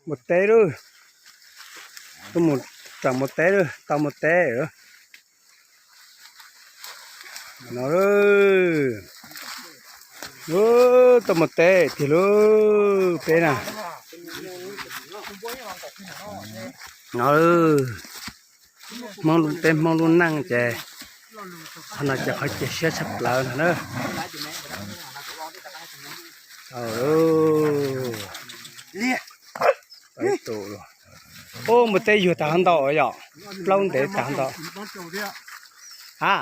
Mus teb lauj. Tuaj mus, tseem mus teb lauj, tau mus teb. No lauj. Tuaj mus teb tiag lauj peb na. No lauj. Hmoob, peb Hmoob lub neej ces qhov no ces qhov cia siab tshaj plaws no na. Ub, mus teb yuag tag hov ntau yom, plaub ntev tag hov ntau. Ha,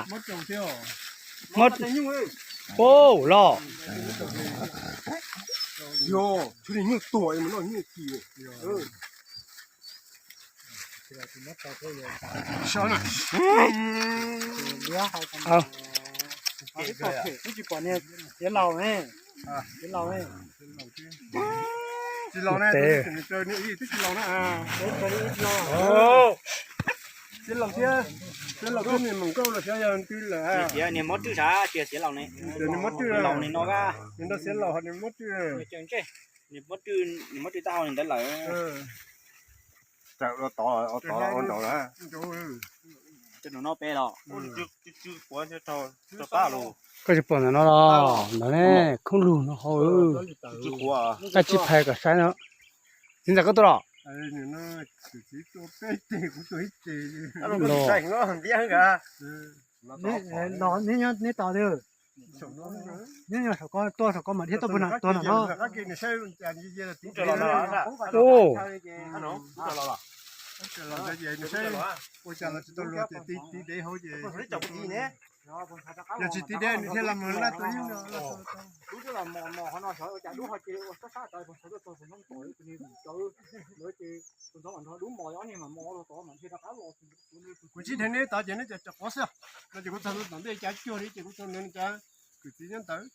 ub los. Tsis los ne, twb tsis los na. Xiav laus thiab, xiav laus thiab niag Moos Nkauj los xyov yog twg lawm. Niag Mob Rwj sav, niag Mob Rwj laus no, niag Mob Rwj, niag Mob Rwj, niag Mob Rwj tag hau ntawd lawm. Tawm los tod, tod ua nraud lawm. Cov no peb los. Koj tsis pom ntawm no los, ntawm ne, khoob lug no hauv. Koj tsis phais kom saib no. Txiv ntxawm koj tuaj los? Neb tos twg? Neb nyob saum ko, tuaj saum ko mas dhia tuaj puag nram tuag nram no. Yog tsis tiv dev nws thiaj los mus laj tua yeeb no. Kuv tsis dheev neb tod ces neb cov cov qov xwb. No ces kuv txog tom ntej cav cuag li ces kuv txog nws cas kwv txiv nyob ntawd ces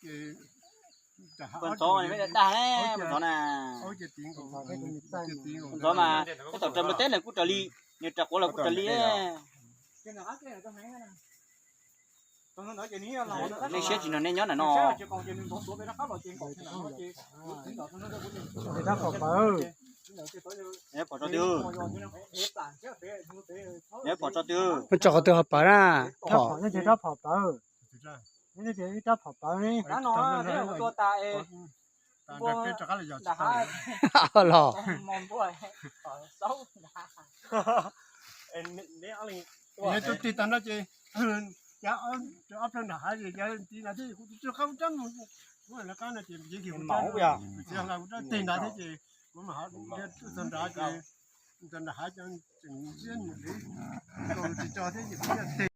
ntxov mas, tab tom raws mus teb nws kuj raws li, nws raws quav los kuj raws li. Nej siab tsis nrog nej nyob ntawm no. Rab phom pawg, pom tso twg? Pom tso twg? Muab tso qhov twg ho pawg na. Rab phom, nej tias rab phom pawg. Ib rab phom pawg ne. Los. Yog tus tig tag no ces, ob plaws nram hav ces yog tiv nrad thiab kuv tus tsw qab rab mus, kuv lawv qab no ces yeej kis kuv rab, kuv txij hla kuv rab tig nrad thiab ces kuv mam ho txog nrad ces, txog nram hav ces tseem ntsiab nws li, tsis tso thiab ces kuv tig.